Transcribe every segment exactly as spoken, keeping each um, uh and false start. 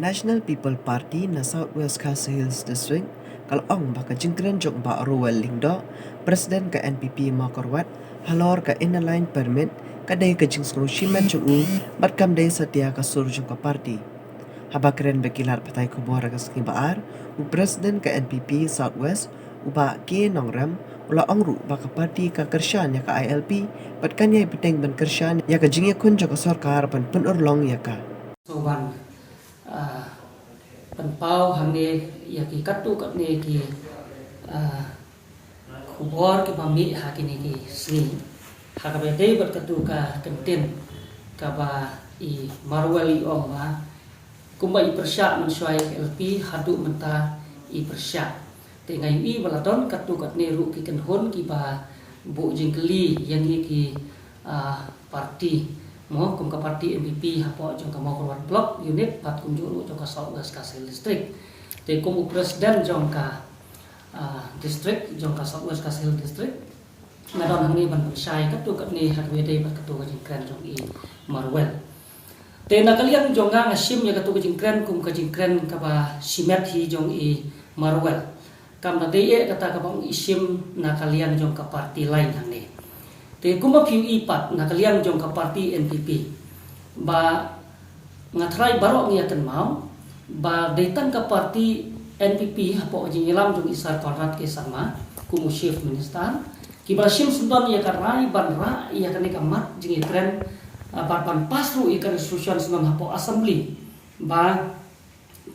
National People Party na South West Khasi Hills District ka la ong ba ka jingkren jong Bah Rowell Lyngdoh, President ka N P P Mawkyrwat, halor ka Inner Line Permit ka dei ka jingsngew shimet jong u bad kam dei satia ka sur jong ka party. Haba kren bad ki lad pathai khubor ha ka sngi Ba-ar, u President ka N P P South West, u Bah K Nongrem, u la ong ruh ba ka party ka kyrshan ïa ka I L P bad kan ïai bteng ban kyrshan ïa ka jingïakhun jong ka sorkar ban pynurlong ïa ka. So ban ah, pynpaw hangne ïa ki katto katne ki ah, khubor kiba mih ha kine ki sngi ha kaba ïadei bad katto ka kyntien kaba i Marwell i ong ba kumba i pyrshah mynshuwa ïa ka I L P haduh mynta i pyrshah. Te nga ïohi ba la don katto katne ruh ki kynhun kiba buh jingkylli ïa ngi ki ah, party mo, kum ka party N P P hapoh jong ka Mawkyrwat Block Unit bad kumjuh ruh jong ka South West Khasi Hills District. Te kum u President jong ka ah, District, jong ka South West Khasi Hills District, nga don hangne ban pynshai katto katne ha kaba ïadei bad katto ka jingkren jong i Marwell. Te na ka liang jong nga, nga shim ïa katto ka jingkren kum ka jingkren kaba shimet hi jong i Marwell. Kam da dei eh kata kaba ong i shim na ka liang jong ka party line hangne. Te kumba phi ïohi pat na ka liang jong ka party N P P ba nga tharai baroh ngi ïa kynmaw ba dei tang ka party N P P hapoh ka jingïalam jong i Sir Conrad K Sangma kum u Chief Minister kiba la shim syndon ïa ka rai ban rah ïa kane ka mat jingïakren, ah, bad ban pass ruh ïa ka resolution syndon hapoh Assembly ba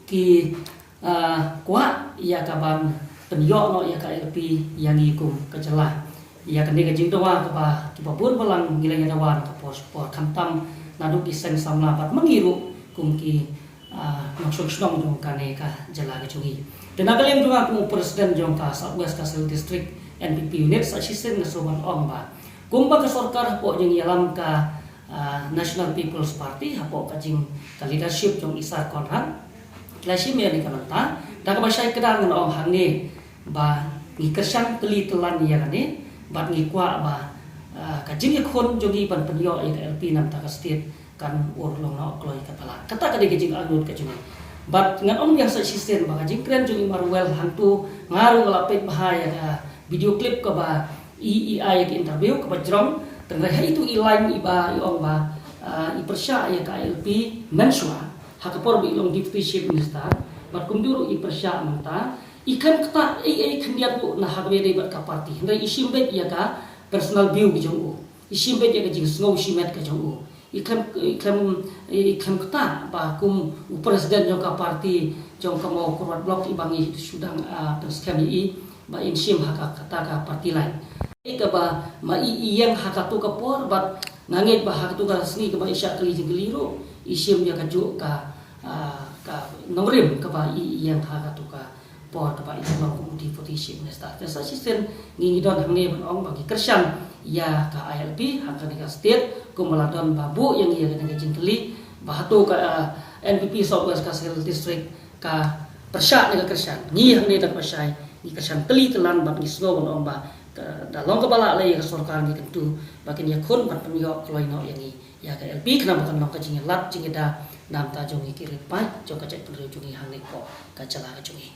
ki ah, kwah ïa ka ban pynïoh noh ïa ka I L P ïa ngi kum ka jylla. Ïa kane ka jingdawa kaba kiba bun balang ngi la ïa dawa na ka por sha ka por, khamtam naduh ki seng samla bad ma ngi ruh kum ki ah, nongshong shnong jong kane ka jylla ka jong ngi. Te na ka liang jong nga kum u President jong ka South West Khasi Hills District N P P Unit, sa shisien nga sngewbha ban ong ba kumba ka sorkar hapoh jingïalam ka ah, National People's Party hapoh ka jing ka leadership jong i Sir Conrad, ki la shim ïa kane ka bynta. Da kaba shai kdar ngan ong hangne ba ngi kyrshan tylli tylan ïa kane bad ngi kwah ba ah, ka jingïakhun jong ngi ban pynïoh ïa ka I L P na ka bynta ka state kan urlong noh kloi kaba lah. Kata ka dei ka jingangnud ka jong ngi. Bad ngan ong biang sa shisien ba ka jingkren jong i Marwell hangto nga ruh nga la peit bha ïa ka video clip kaba i, i ai ïa ka interview kaba jrong, tang ha itu i line iba i ong ba ah, i pyrshah ïa ka I L P mynshuwa ha ka por ba i long Deputy Chief Minister bad kumjuh ruh i pyrshah mynta. I khlem ktah ei ei khyndiat ruh na ha kaba ïadei bad ka party, hynrei i shim beit ïa ka personal view ka jong u, i shim beit ïa ka jingsngew shimet ka jong u. I khlem, i khlem, i khlem ktah ba kum u President jong ka party jong ka Mawkyrwat Block iba ngi shu dang ah, pynskhem ïa i ba in shim ha ka, kata ka party line. Ïa kaba ma i, i ïeng ha kato ka por bad nga ngeit ba ha kato ka sngi kaba i shah kylli jingkylli ruh i shim ïa kajuh ka ah, ka nongrim kaba i, i ïeng ha kato ka por kaba i dang long kum u Deputy Chief Minister. Te sa shisien ngi, ngi don hangne ban ong ba ngi kyrshan ïa ka I L P ha kane ka state kumba la don ba buh ïa ngi ïa kane ka jingkylli ba hato ka ah, N P P South West Khasi Hills District ka pyrshah ne ka kyrshan. Ngi hangne da kaba shai ngi kyrshan tylli tylan bad ngi sngew ban ong ba ka, da long kaba lah lei ïa ka sorkar ngi kyntu ba kin ïakhun ban pynïoh kloi noh ïa ngi ïa ka I L P khnang ba kan long ka jingïalap jingïada na ka bynta jong ngi ki riewpaid jong ka jaitbynriew jong ngi hangne hapoh ka jylla ka jong ngi.